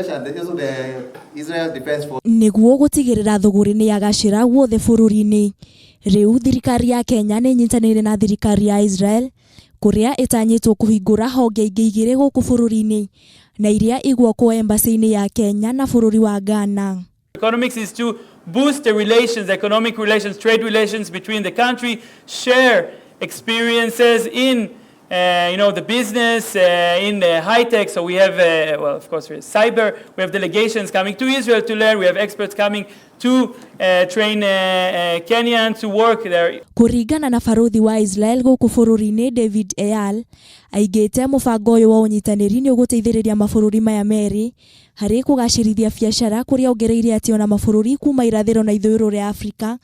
The Israel Defense Force. Nĩguo gũtigĩrĩra thũgũrĩ nĩ yagacĩra guothe bũrũri-inĩ, rĩu thirikari ya Kenya nĩ ĩnyitanĩire na thirikari ya Israel kũrĩa ĩtanyĩtwo kũhingũra honge ingĩ igĩrĩ gũkũ bũrũri-inĩ na iria igwakwo embassy-inĩ ya Kenya na bũrũri wa Ghana. Economics is to boost the relations, economic relations, trade relations between the country, share experiences in the business, in the high tech. So we have, well, of course, we have cyber. We have delegations coming to Israel to learn. We have experts coming to train Kenyans to work there. Kũringana na barothi wa Israel gũkũ bũrũri-inĩ David Eyal, aigĩte mũbango ũyũ wa ũnyitanĩri nĩ ũgũteithĩrĩria mabũrũri maya merĩ harĩ kũgacĩrithia biacara, kũrĩa ongereire atĩ ona mabũrũri kuma irathĩro na ithũĩro rĩa Afrika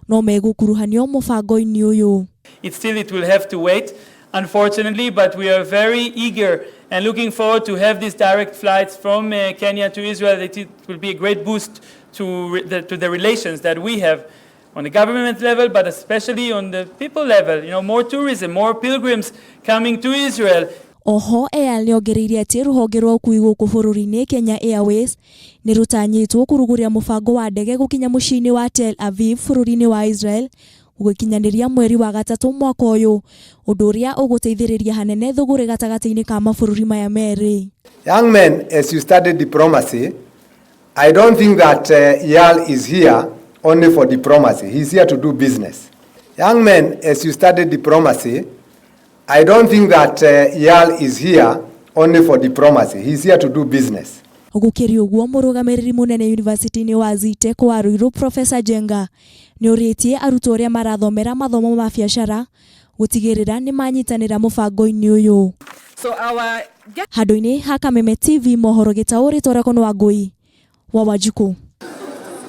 no megũkuruhanio mũbango-inĩ ũyũ. It will have to wait, unfortunately, but we are very eager and looking forward to have these direct flights from Kenya to Israel. It will be a great boost to the relations that we have on the government level, but especially on the people level. More tourism, more pilgrims coming to Israel. Oho Eyal nĩ ongereire atĩ rũhonge rwa ũkui gũkũ bũrũri-inĩ Kenya Airways nĩ rũtanyĩtwo kũrugũria mũbango wa ndege gũkinya mũciĩ-inĩ wa Tel Aviv bũrũri-inĩ wa Israel gũgĩkinyanĩria mweri wa gatatũ mwaka ũyũ, ũndũ ũrĩa ũgũteithĩrĩria hanene thũgũrĩ gatagatĩ-inĩ ka mabũrũri maya merĩ. Young men, as you study diplomacy, I don't think that Eyal is here only for diplomacy. He's here to do business. Young men, as you study diplomacy, I don't think that Eyal is here only for diplomacy. He's here to do business. Gũkĩrĩ ũguo, mũrũgamĩrĩri mũnene yunivasĩtĩ-inĩ wa Zetech wa Ruiru Professor Njenga nĩ ũrĩtie arutwo arĩa marathomera mathomo ma biacara gũtigĩrĩra nĩ manyitanĩra mũbango-inĩ ũyũ. So our Handũ-inĩ ha Kameme TV mohoro gĩtaũ, rĩtwa rĩakwa nĩ Wangũi wa Wanjikũ.